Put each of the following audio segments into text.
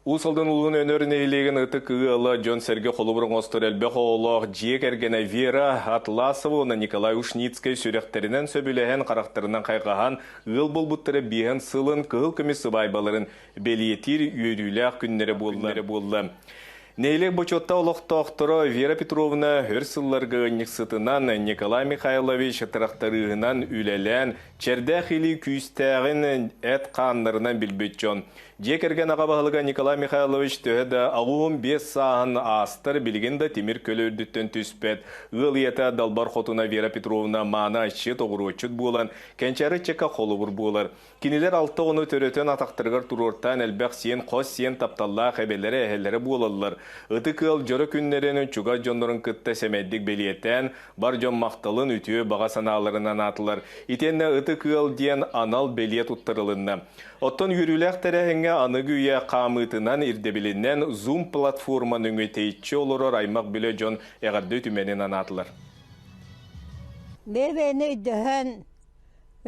Уус Алдан улууһун Өнөр нэһилиэгин ытык ыала дьон-сэргэ холобур оҥостор элбэх оҕолоох дьиэ кэргэнэ Вера Атласова уонна Николай Ушницкай сүрэхтэринэн сөбүлэһэн, харахтарынан хайҕаһан ыал буолбуттара биэһэн сылын кыһыл көмүс сыбаайбаларын бэлиэтиир үөрүүлээх күннэрэ буолла. Нэһилиэк бочуоттаах олохтоохторо Вера Петровна өр сылларга ыанньыксытынан, Николай Михайлович тырахтарыыһынан үлэлээн, чэрдээх илии күүстээҕин эт хааннарынан билбит дьон. Дьиэ кэргэн аҕа баһылыга Николай Михайлович төһө да 85 сааһын аастар, билигин да тимир көлө үрдүттэн түспэт. Ыал ийэтэ Далбар Хотуна Вера Петровна мааны айчыт, оҕуруотчут буолан, кэнчээри ыччакка холобур буолар. Кинилэр алта оҕону төрөтөн атахтарыгар туруортаан элбэх сиэн, хос сиэн тапталлаах эбэлэрэ, эһэлэрэ буолаллар. Ытык ыал дьоро күннэрин чугас дьоннорун кытта сэмэйдик бэлиэтээн, бар дьон махталын, үтүө баҕа санааларын анаатылар. Итиэннэ Ытык ыал диэн анал бэлиэ туттарылынна. Оттон үөрүүлээх тэрээһиҥҥэ аныгы үйэ хаамыытынан, ирдэбилинэн Zoom платформа нөҥүө тэйиччи олорор аймах-билэ дьон эҕэрдэ үтүмэнин анаатылар. Бэйэ-бэйэни өйдөһөн,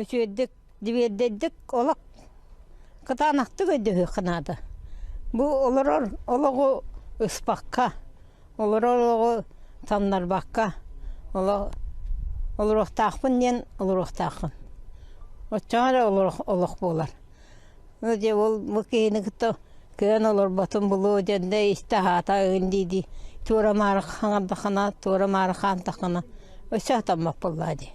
үчүгэйдик, дибиэрдэйдик олох кытаанахтык өйдөһүөххэ наада. Бу олорор олоҕу ыспакка, олорор олоҕу самнарбакка, олох олоруохтаахпын диэн олоруохтааххын. Оччоҕо эрэ олох буолар. Дьэ ол бу киһини кытта кыайан олорботум булуо диэн да истэ аһаата ыын дии-дии туора-маары хаҥардаххына, туора-маары хаамтаххына өссө сатаммат буоллаҕа дии.